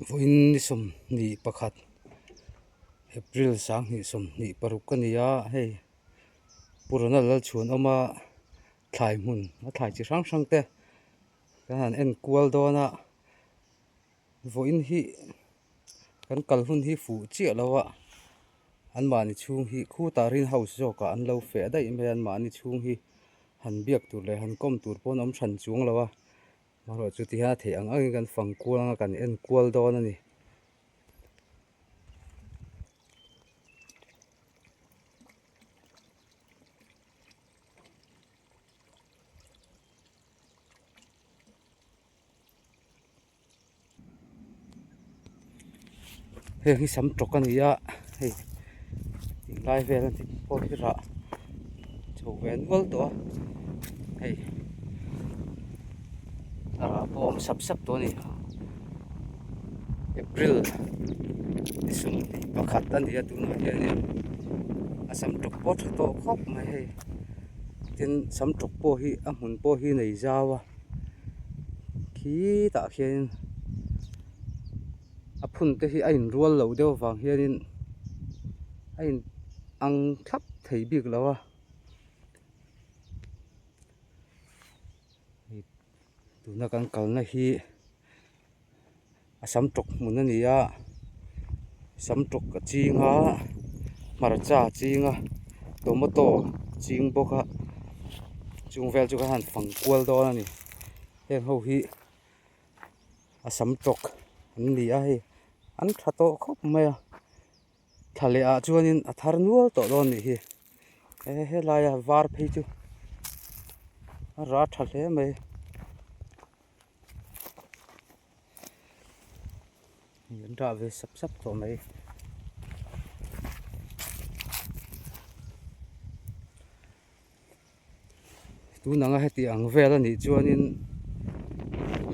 Vawiin ni 21 April 2026 a ni a hei Pu Ronald Lalchhuanawma thlai hmun a thlai chi hrang hrang te kan han en kual dawn a vawiin hi kan kal hun hi fuh chiah lo a anmahni chhung hi khutah rin house zawkah an lo feh daih mai a anmahni chhung hi han biak tur leh han kawm tur pawh an awm hran chuang lo a. Amaherawh chu tihian a theih ang angin kan fang kual anga kan en kual dawn a ni. Heng hi sam tawk a ni a hei tinglai vel a ni pawh hi rah chho ve nual tawh a hei a rah pawh a awm sap sap tawh a ni April ni 21 a ni a tunah hianin a sam tawk pawh a tha tawh khawp mai hei tin sam tawk pawh hi a hmun pawh hi nei zau a khitah khianin a phun te hi a inrual loh deuh avang hianin a in ang thlap thei bik lo a tuna kan kalna hi a sam tawk hmun a ni a sam tawk a ching a hmarcha a ching a tomato a ching bawk a chung vel chu kan han fang kual dawn a ni heng ho hi a sam tawk an ni a hei an tha tawh khawp mai a thla leh ah chuanin a thar nual tawh dawn a nih hi he helaia var phei chu a rah tha hle mai. An rah ve sap sap tawh mai. Tun anga heti ang vel a nih chuanin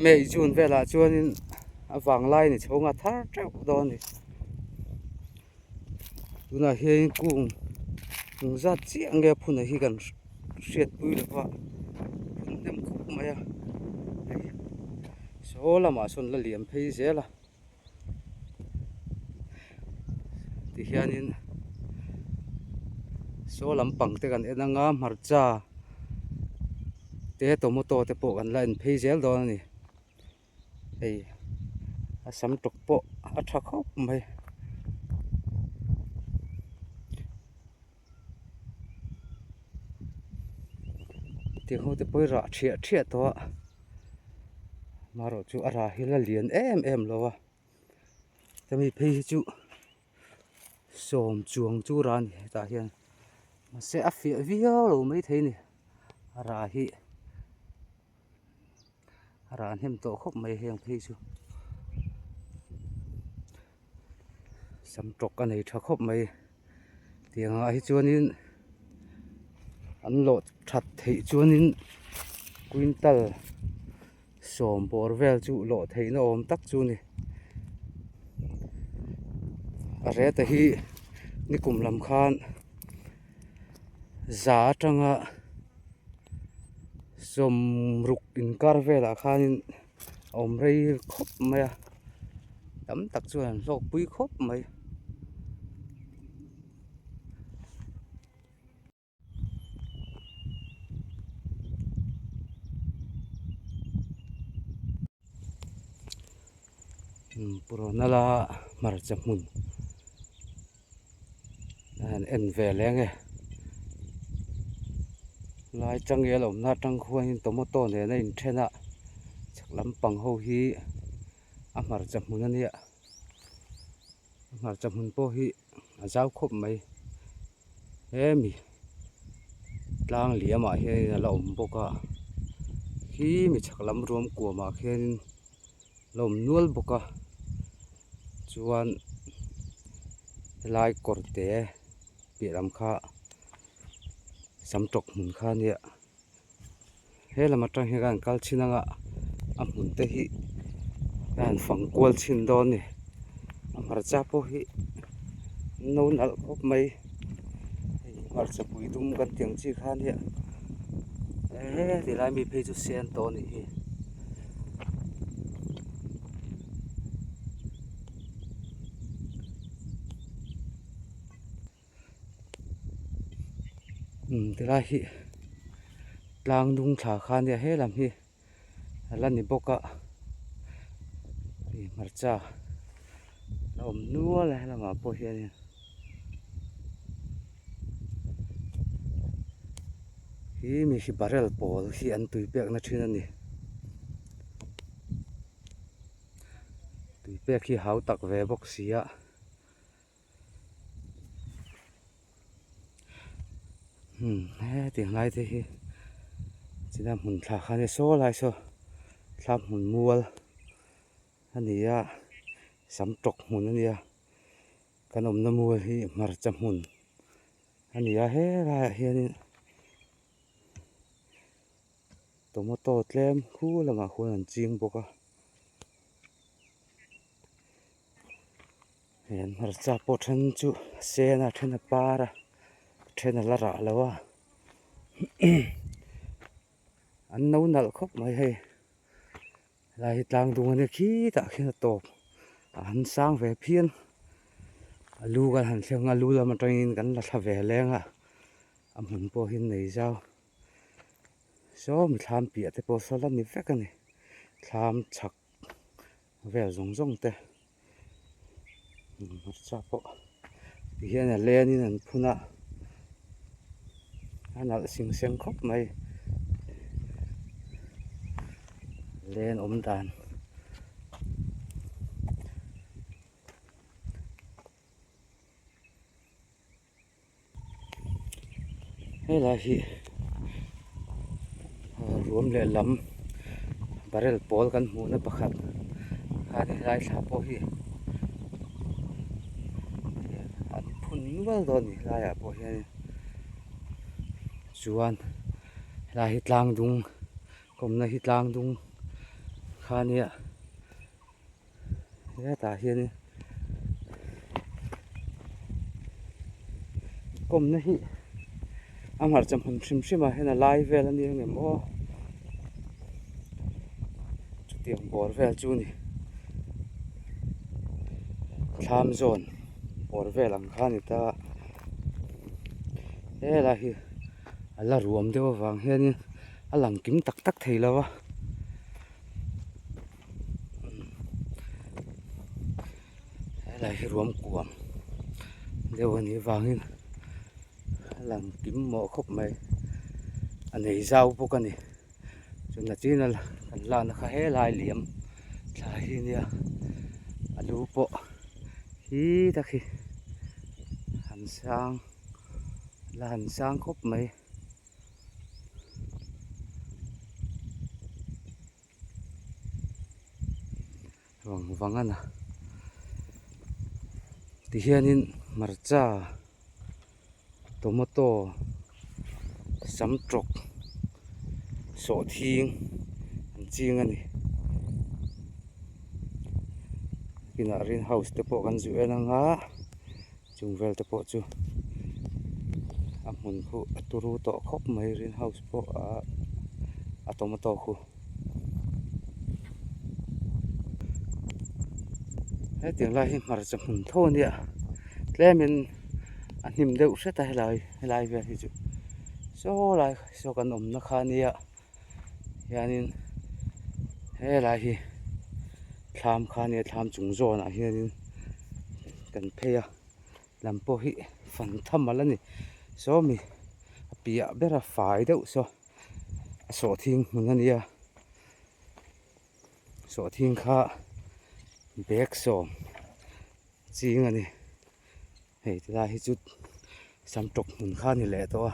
May June velah chuanin a vanglai ni chho nga thar teuh dawn a ni. Tunah hian kung eng zat chiah nge a phun ah hi kan hriat pui lo va phun hnem khawp mai a hei saw lamah sawn la liam phei zel a tihianin saw lampang te kan en anga hmarcha te tomato te pawh kan la en phei zel dawn a ni. Hei a sam tawk pawh a tha khawp mai. Tiang ho te pawh hi rah thiah thiah tawh a amaherawhchu a rah hi la lian em em lo a hemi phei hi chu sawm chuang chu rah a ni hetah hian mahse a fiah viau lo maithei a ni a rah hi. A rah hnem tawh khawp mai heng phei chu sam tawk a nei tha khawp mai tiang ah hi chuanin an lawh that theih chuanin quintal sawm bawr vel chu lawh theihna awm tak chu a ni a reta hi nikum lam khan za atanga sawmruk inkar velah khanin a awm rei khawp mai a tam tak chuan an hlawk pui khawp mai. Purana hmarcha hmun a han en ve leh ang e lai changel awmna atang khuanin tomato nen a inthen a chhak lampang ho hi a hmarcha hmun a nia a hmarcha hmun pawh hi a zau khawp mai hemi tlang liam ah hianin a la awm bawk a khi mi chhak lam ruam kuam ah khianin a la awm nual bawk a chuan helai kawr te piah lam kha sam tawk hmun kha a nia. He lam atang hian kan kal chin anga a hmun te hi a han fang kual chhin dawn a ni a hmarcha pawh hi no nalh khawp mai hei hmarcha pui dum kan tih ang chi kha ania eee ti lai mi phei chu sen tawh a nih hi. Tilai hi tlang dung thla kha ania he lam hi a la ni bawk a ih hmarcha a awm nual a helamah pawh hianin hi mi hi barrel pawl hi an tui pekna thin a ni tui pek hi hau tak ve bawk si a. Hmm hetiang lai te hi china hmun thla kha ania saw lai saw thla hmun mual a ni a sam tawk hmun a nia kan awmna mual hi hmarcha hmun a ni a helaiah hianin tomato tlem khu lamah khuan an ching bawk a. Hei an hmarcha pawh then chu a sen a then a par a then a la rah lo a an no nalh khawp mai hei helai hi tlang dung ania khitah khian a tawp a han sang ve phian a lu kan han thleng a lu lam atangin kan la thla ve leng a a hmun pawh hi an nei zau saw mi thlam piah te pawh saw la ni vek a ni thlam chhak. Vel zawng zawng te hmarcha pawh ti hian a len in an phun a a nalh sing seng khawp mai len awm dan. Helai hi ruam leh lam barrel pawl kan hmuhna pakhat khan helai thla pawh hi an phun nual dawn a ni helaiah pawh hianin chuan helai hi tlang dung kawmna hi tlang dung kha ania. Hetah hianin kawmna hi a hmarcha hmun hrim hrim ah hian a lai vel a nia ngem aw chutiang bawr vel chu a ni thlam zawn bawr vel ang kha a ni ta helai hi a la ruam deuh avang hianin a lang kim tak tak thei lo a. Helai hi ruam kuam deuh a nih vangin a lang kim mawh khawp mai a nei zau bawk a ni chuna chin a kan lakna kha helai liam thla hi nia a lu pawh hi tak hi han sang la han sang khawp mai. Vang vang a na tihianin hmarcha tomato sam tawk sawhthing an ching a ni kinah green house te pawh kan zuh en anga chung vel te pawh chu a hmun khu a turu tawh khawp mai green house pawh a tomato khu. Hetiang lai hi hmarcha hmun tho a nia tlemin a hnim deuh hret a helai helai vel hi chu saw lai saw kan awmna kha ania hianin helai hi thlam kha ania thlam chung zawnah hianin kan phei a lam pawh hi fan tham ala ni saw mi a piah bera fai deuh saw. A sawhthing hmun a nia sawhthing kha bag sawm ching a ni hei ti lai hi chu sam tawk hmun kha a ni leh tawh a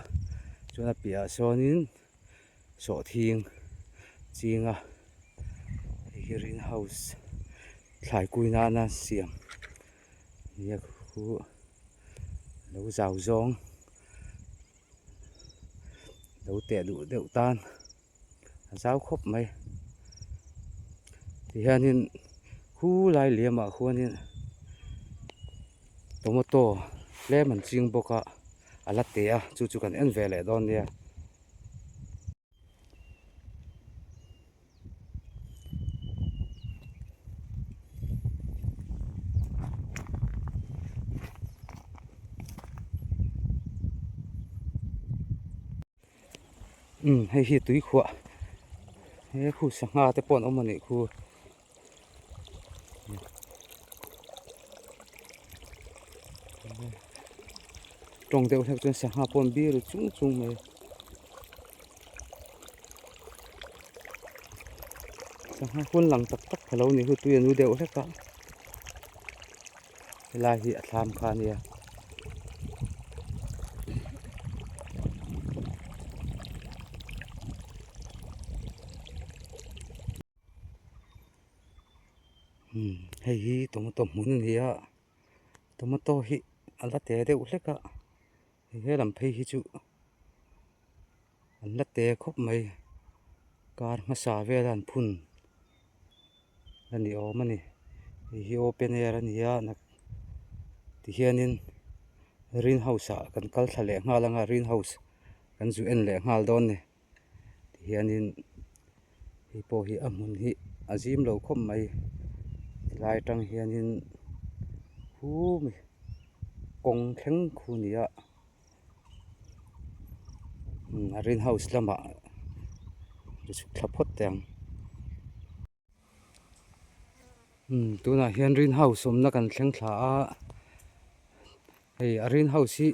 chuan a piahah sawnin sawhthing ching a hei hi green house thlai kui nana siam nia khu lo zau zawng. Lo teh duh deuh tan a zau khawp mai tihianin khu lai liamah khuanin tomato tlem an ching bawk a a la teh a chu chu kan en ve leh dawn nia. Umm hei hi tuikhuah he khu sangha te pawh an awm a nih khu. Tawng deuh hlek chuan sangha pawh an bir chung chung mai. Sangha hun lang tak tak pha lo ni hu tui a nu deuh hlek a helai hi a thlam kha a nia. Umm hei hi tomato hmun a ni a tomato hi a la te deuh hlek a he lam phei hi chu an la te khawp mai kar hmasa vel a an phun a ni awm a ni hei hi open air a ni a tihianin green house ah kan kal thla leh nghal ang a green house kan zu en leh nghal dawn a ni. Tihianin hei pawh hi a hmun hi a zim lo khawp mai tilai atang hianin khumi kawng thleng khu a ni a a green house lamah ri chhuk thla phawt teh ang. Umm tunah hian green house awmna kan thleng thla a hei a green house hi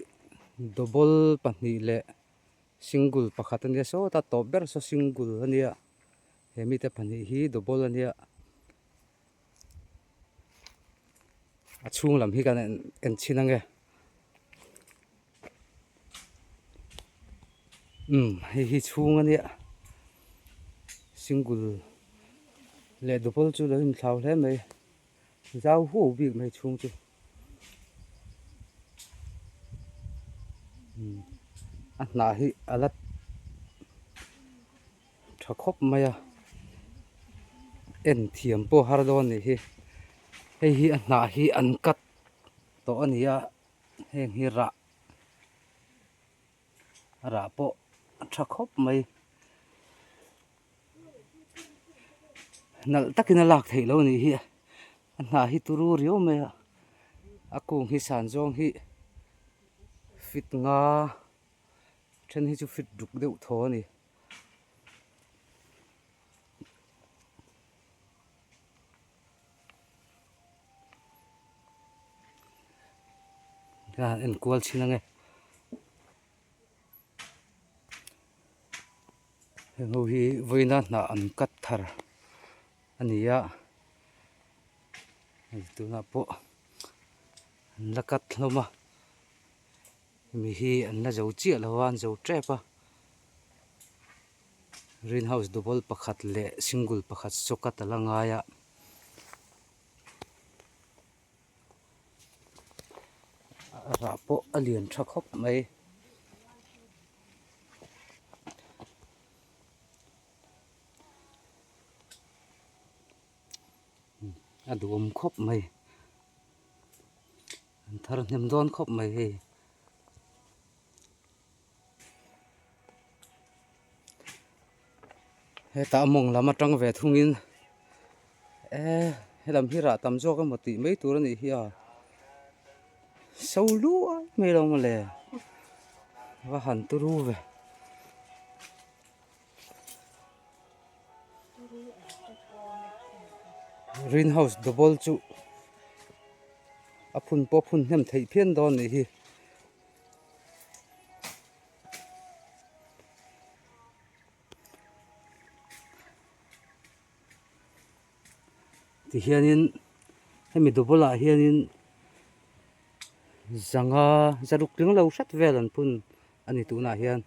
double pahnih leh single pakhat a nia sawta tawp ber saw single a nia he mite pahnih hi double a nia a chhung lam hi kan en chhin ange umm hei hi chhung a nia single leh double chu lo inthlau hle mai zau huau bik mai chhung chu. A hnah hi a la tha khawp mai a en thiam pawh har dawn a nih hi hei hi a hnah hi an cut tawh a ni a heng hi rah rah pawh a tha khawp mai nalh takin a lak theih loh a nih hi. A hnah hi turu riau mai a a kung hi san zawng hi fit nga then hi chu fit ruk deuh thaw a ni. Ka han en kual chhin ange heng ho hi vawiina hnah an cut thar. A ni a hei tunah pawh an la cut hlawm a hemi hi an la zo chiah lo a an zo tep a green house double pakhat leh single pakhat saw cut a la ngai a. Rah pawh a lian tha khawp mai. A duhawm khawp mai an thar hnem dawn khawp mai hei hetah mawng lam atang ve thungin eh helam hi rah tam zawk emaw tih mai tur a nih hi a so luai mai lo mawle va han turu ve. Green house double chu a phun pawh a phun hnem theih phian dawn a nih hi. Tihianin hemi double ah hianin zanga zaruk tling lo hret vel an phun a ni tunah hian.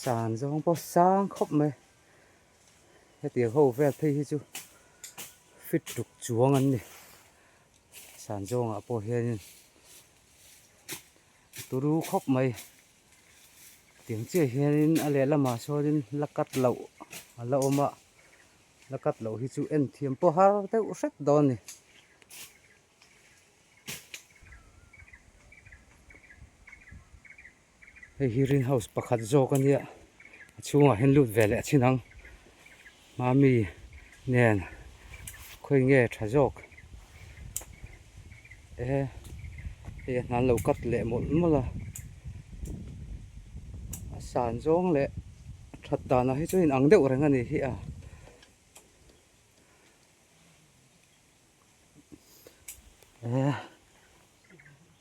San zawng pawh sang khawp mai hetiang ho vel phei hi chu fit ruk chuang an ni san zawngah pawh hianin turu khawp mai tiang chiah hianin a lehlamah sawnin la cut loh a la awm a. La cut loh hi chu en thiam pawh har deuh hret dawn a ni. Hei hi green house pakhat zawk a nia a chhungah hian lut ve leh a chin ang mami nen. Khawi nge tha zawk e hei a hnan lo cut leh mawlh mawlh a a san zawng leh a that danah hi chuan inang deuh reng a ni hi a. E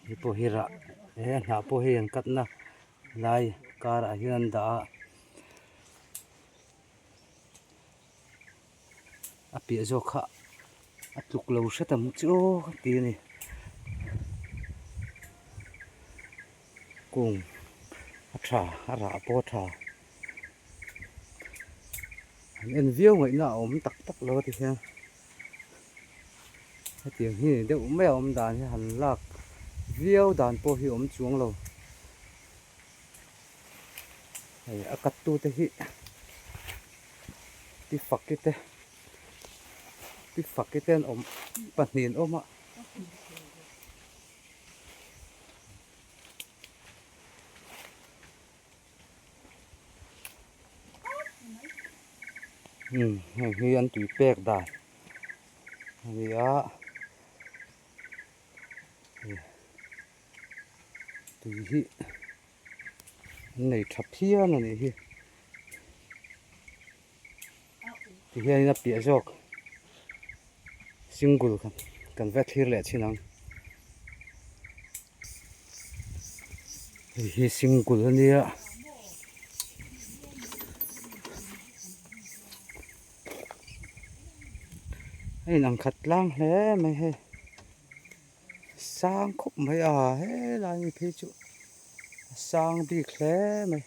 hei pawh hi rah he a hnah pawh hei an cut na lai karah hian an dah a. A piah zawk kha a tluk lo hret ang chu ka ti a ni kung a tha a rah pawh a tha an en viau ngaihna a awm tak tak lo a ti hian hetiang hi ni deuh mai a awm dan hi han lak viau dan pawh hi a awm chuang lo. Hei a cut tu te hi pi faki te pi faki te an awm pahnih an awm a. Umm heng hi an tui pek dan a ni a. Tui hi an nei tha phian a nih hi ti hianin a piah zawk single kha kan va thlir leh chhin ang hei hi single a nia. A inang khat tlang hle mai hei. Sang khawp mai a helai mi phei chu a sang bik hle mai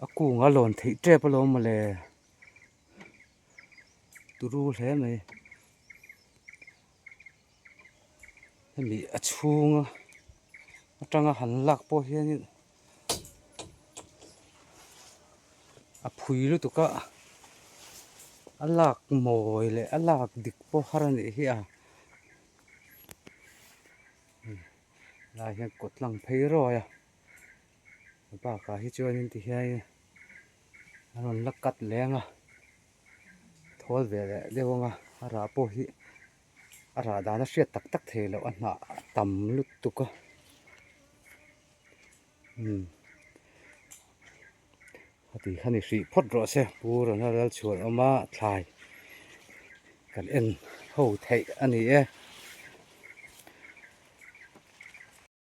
a kung a lawn theih tep alawm mawle turu hle mai hemi a chhunga atanga han lak pawh hianin. A phui lutuk a a lak mawi leh a lak dik pawh har a nih hi a lai hian kawt lang phei rawi a bakah hi chuanin ti hian a rawn la cut leng a thawl ve leh deuh ang a a rah pawh hi a rah dan a hriat tak tak thei loh a hnah a tam lutuk a. Umm a ti kha ni hrih phawt rawh se pu Ronald Lalchhuan awma thlai kan en ho theih a ni e.